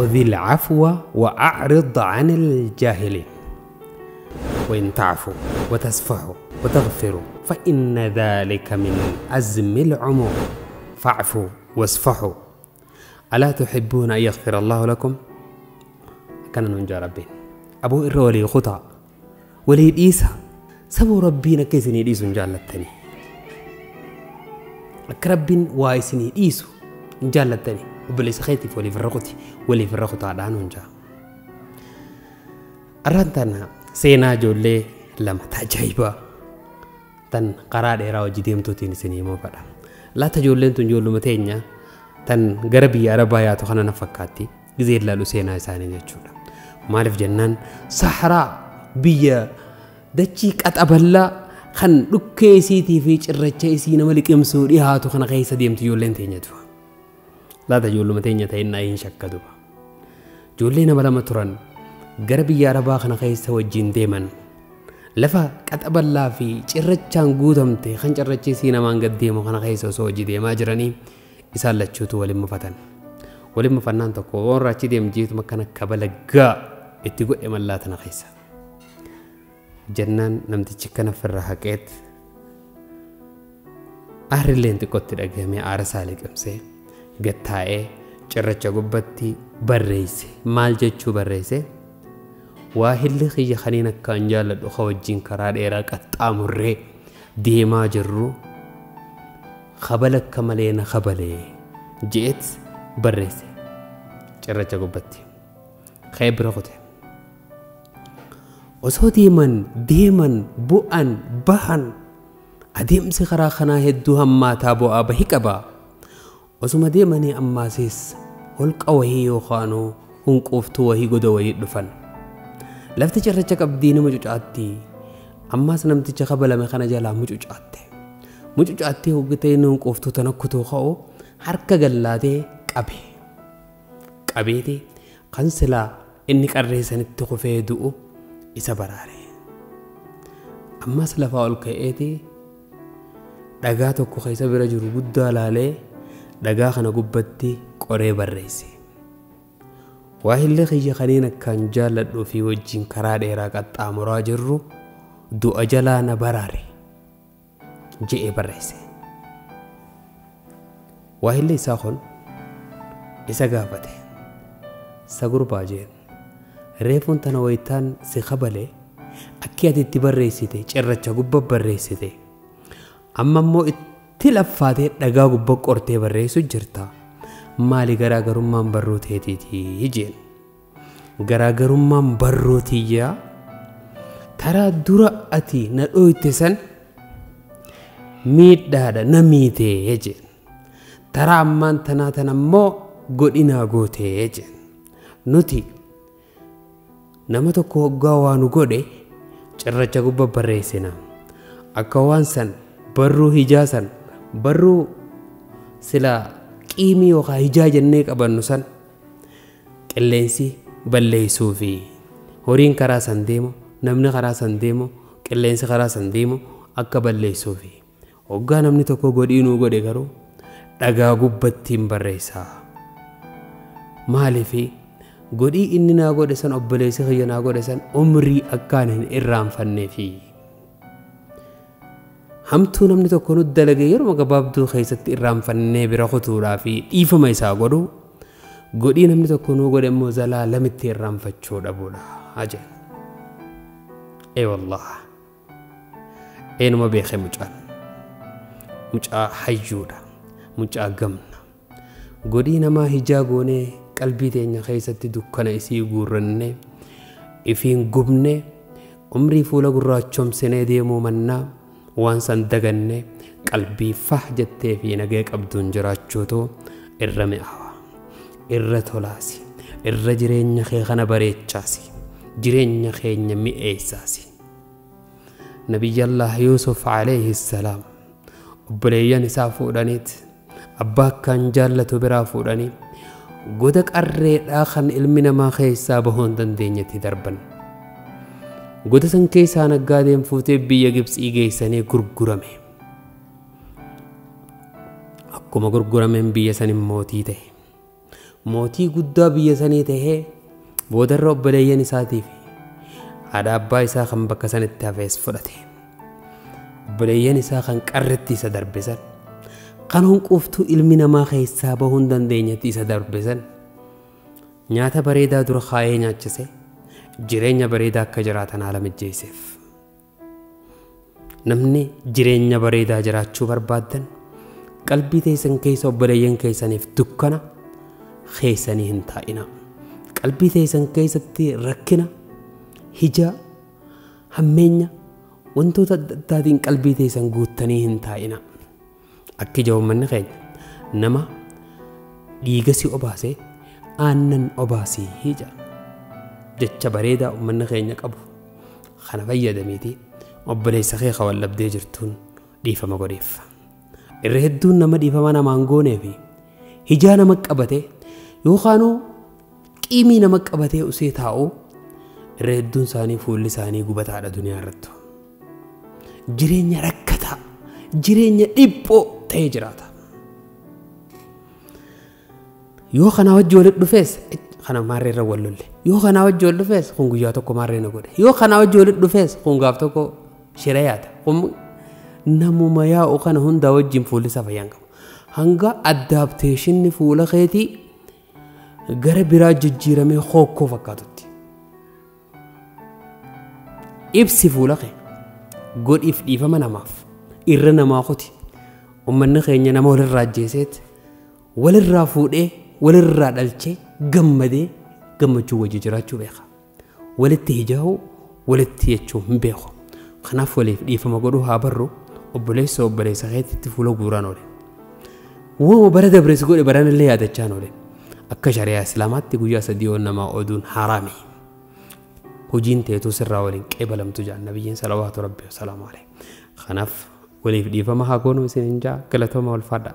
خذ العفو وأعرض عن الجاهلين وإن تعفوا وتصفحوا وتغفروا فإن ذلك من عزم العمور فاعفوا واصفحوا ألا تحبون أن يغفر الله لكم. كان ننجى ربين أبو إر ولي خطأ ولي إيسا سبو ربنا كيسني إيسو جالتني أكربين وايسني إيسو جالتني وبليس خيتي ولي فرقتي ولي فرقتا على ننجا أرانتنا سينا جولي لما تجايبا تن قرار إراو جديم توتين سني مو فدا لا تجولين تنجولو متينيا تن غربي عربايا تخنا نفكاتي غزير لالو سينا إساني جتشودا مالف جنان صحراء بيا دتشي قطبلا خن دكي سيتي في چرچه سي نملك امسو ديهاتو خنا خيسه ديمت جولين تينيتو لا تجولو متينيا تينا إن شكدو جولين بلا مترن غربي عربا خنا خيسه وجين ديمن لفا قطبلا في چرچان غوتمته خن چرچه سي نمان قديمو خنا خيسه سو وجي ديما جراني إسالچوتو ولم فتن ولم فنان تكو ورا ديم جيت مكان كبلغا itti godhe mallaatana keessa jennaan namtichi kana firra haqeet aarilleen xiqqootti dhagahame aara isaa liqimsee gattaa'ee cirracha gubbatti barreesse. Maal jechuu barreesse? Waa hilli xiyya kaniin akkaan jaalladhu ka wajjin karaa dheeraa qaxxaamurree deemaa jirru kabala akka malee na kabalee je'et barreesse cirracha gubbatti. Ka'ee bira kute. Osoo deeman deeman bu'an bahan adeemsi karaa kanaa hedduu hammaataa bu'aa bahi qaba. Osuma deemanii ammaasis holqa wahii yookaan hunquuftuu wahii goda wahii dhufan. Lafti cirracha qabdii ni mucucaatti. Ammaas namticha kabalame kana jalaa mucucaatte. Mucucaattee hoggatee inni hunquuftuu tana kutuu ka'u harka gallaatee qabe. Qabeeti kan silaa inni qarreessanitti kufee du'u isa baraare. Ammas lafaa ol ka'eeti dhagaa tokko keessa bira jiru guddaa laalee dhagaa kana gubbatti qoree barreesse. Waa hilli xiyya kaniin akkaan jaalladhuu fi wajjin karaa dheeraa qaxxaamuraa jirru du'a jalaa na baraare je'ee barreesse. Waa hilli isaa kun isa gaafate. Sagurbaa jeen reefuun tana wayitaan si kabale akki ati itti barreessite cirracha gubba barreessite amma immoo itti laffaatee dhagaa gubba qortee barreessu jirta. Maali garaagarummaan barruu teetiitii jeen. Garaagarummaan barruu tiyyaa taraa dura ati na dhooyte san miidhaadha na miitee jeen. Taraa ammaan tanaa tana immoo godhinaa gootee jeen. Nuti nama tokko hoggaa waa nu godhe cirracha gubba barreessina. Akka waan san barruu hijaa san barruu sila qiimii yookaan hijaa jennee qabannu san qilleensi balleessuu fi horiin karaa san deemu namni karaa san deemu qilleensi karaa san deemu akka balleessuu fi hoggaa namni tokko godhii nuu godhe garuu dhagaa gubbatti hin barreessaa. Maaliifi godhii inni naa godhe san obboleessi kiyya naa godhe san umrii akkaan hin irraanfanneefi. Hamtuu namni tokko nu dalage yeroo gabaabduu keessatti irraanfannee bira kutuudhaa fi dhiifama isaa godhu godhii namni tokko nu godhe immoo zalaalamitti irraanfachuu dhabuudha. Ajab! Ee wallah! Eenuma beekee mucaan. Mucaa hayyuudha. Mucaa gamna. Godhii namaa hijaa goonee qalbii teenya keessatti dukkana isii guurrannee ifiin gubnee umrii fuula gurraachomsinee deemuu mannaa waan san dagannee qalbii fah jettee fi nagee qabduun jiraachuutu irra mi'aawa. Irra tolaasi. Irra jireenya kee kana bareechaasi. Jireenya keenya mi'eessaasi. Nabiyyallah Yuusuf alayhi salaam obboleeyyan isaa fuudhaniit abbaa akkaan jaallatu biraa fuudhanii goda qarreedhaa kan ilmi namaa keessaa bahuu hin dandeenyetti darban. Goda san keessaa naggaadeen fuutee biyya Gibxii geessanii gurgurame. Akkuma gurgurameen biyya san mootii ta'e. Mootii guddaa biyya sanii tahee boodarra obboleeyyan isaatii fi haadha abbaa isaa kan bakka sanitti hafees fudhate. Obboleeyyan isaa kan qarretti isa darbe san, kan hunquuftuu ilmi namaa keessaa bahuu hin dandeenyetti isa darbe san, nyaata bareedaa dura kaayee nyaachise, jireenya bareedaa akka jiraatan haala mijjeesseef. Namni jireenya bareedaa jiraachuu barbaaddan qalbii teessan keessa obboleeyyan keessaniif dukkana keessanii hin taa'ina. Qalbii teessan keessatti rakkina, hijaa, hammeenya wantoota adda addaatiin qalbii teessan guuttanii hin taa'ina. Akki ija uummanni keenya nama dhiiga si obaasee aannan obaasii jedha. Jecha bareedaa uummanni keenya qabu kana fayyadameeti obboleessa kee wallabdee jirtuun dhiifama godheef. Irra hedduun nama dhiifama namaan goonee fi hijaa nama qabatee yookaanuu qiimii nama qabatee usee taa'u irra hedduun isaanii fuulli isaanii gubataadha duniyaa irratti. Jireenya rakkataa, jireenya dhiphoo ta'ee jiraata. Yoo kanaa wajji walitti dhufees kana maarree irra wal lolle. Yoo kanaa wajji wal dhufees kun guyyaa tokko maarree na godhe. Yoo kanaa wajji walitti dhufees kun gaaf tokko shira yaada. Kun namuma yaa'u kana hundaa wajjin fuulli isaa fayyaan qabu. Hanga addaapteeshinni fuula keetii gara biraa jijjiiramee hookkoo fakkaatutti. Ibsi fuula kee godhiif dhiifama namaaf irra namaa kuti. Uummanni keenya nama walirraa ajjeeseet walirraa fuudhee walirraa dhalchee gammadee gammachuu wajji jiraachuu beeka. Walitti hijaa'uu walitti jechuu hin beeku. Kanaaf waliif dhiifama godhuu haa barru obboleessa obboleessa keetitti fuula guuraan oole. Uumama bara dabrees godhe baranillee yaadachaan oole. Akka shari'aa Islaamaatti guyyaa 3 yoo namaa oduun haraami. Hojiin teetuu sirraa waliin qeebalamtu jedhan nabiyyiin salawaatu rabbi wasalaamu alayhi. Kanaaf waliif dhiifama haa goonuu isin hin jaa galatooma ulfaadha.